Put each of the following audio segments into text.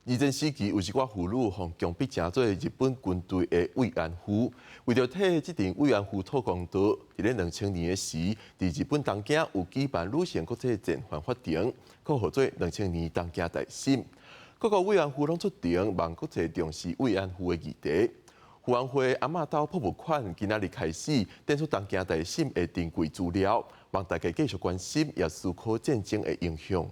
二戰時期有一寡婦女予強迫成做日本軍隊的慰安婦，為著替這陣慰安婦討公道，佇咧2000年的時，佇日本東京有舉辦女性國際戰犯法庭，閣號做2000年東京大審。各國慰安婦攏出庭，望國際重視慰安婦的議題。婦安會阿嬤島博物館今仔日開始展出東京大審的珍貴資料，望大家繼續關心，也思考戰爭的影響。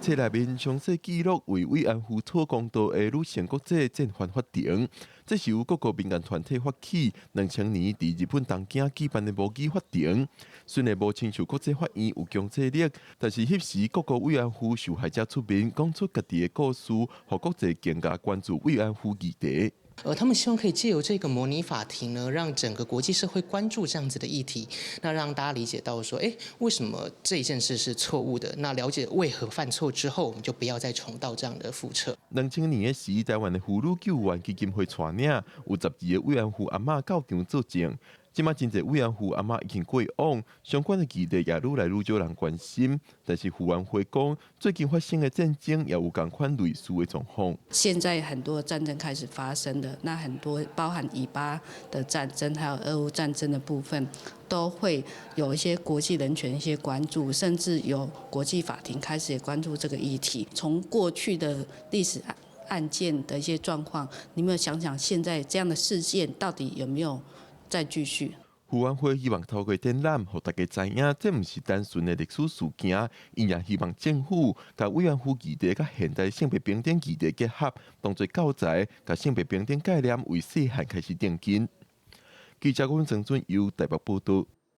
冊內面詳細記錄為慰安婦討公道的女性國際戰犯法庭，這是由各國民間團體發起，2000年佇日本東京舉辦的模擬法庭。雖然無親像國際法院有強制力，但是彼時各國慰安婦受害者出面講出家己的故事，予國際更加關注慰安婦議題。他們希望可以借由這個模擬法庭呢，讓整個國際社會關注這樣子的議題，那讓大家理解到說，誒，為什麼這件事是錯誤的？那了解為何犯錯之後，我們就不要再重蹈這樣的覆轍。2000年的時，台灣的婦女救援基金會帶領，有12個慰安婦阿嬤到場作證。這馬真濟慰安婦阿嬤已經過往，相關的議題也愈來愈少人關心。但是婦安會講，最近發生的戰爭也有仝款類似的狀況。現在很多戰爭開始發生的，那很多包含以巴的戰爭，還有俄烏戰爭的部分，都會有一些國際人權一些關注，甚至有國際法庭開始也關注這個議題。從過去的歷史案件的一些狀況，你有沒有想想現在這樣的事件到底有沒有再繼續？婦安會希望透過展覽，予大家知影，這毋是單純的歷史事件，𪜶也希望政府共慰安婦議題佮現代性別平等議題結合，當做教材，共性別平等概念為細漢開始奠基。記者阮曾俊由台北報道。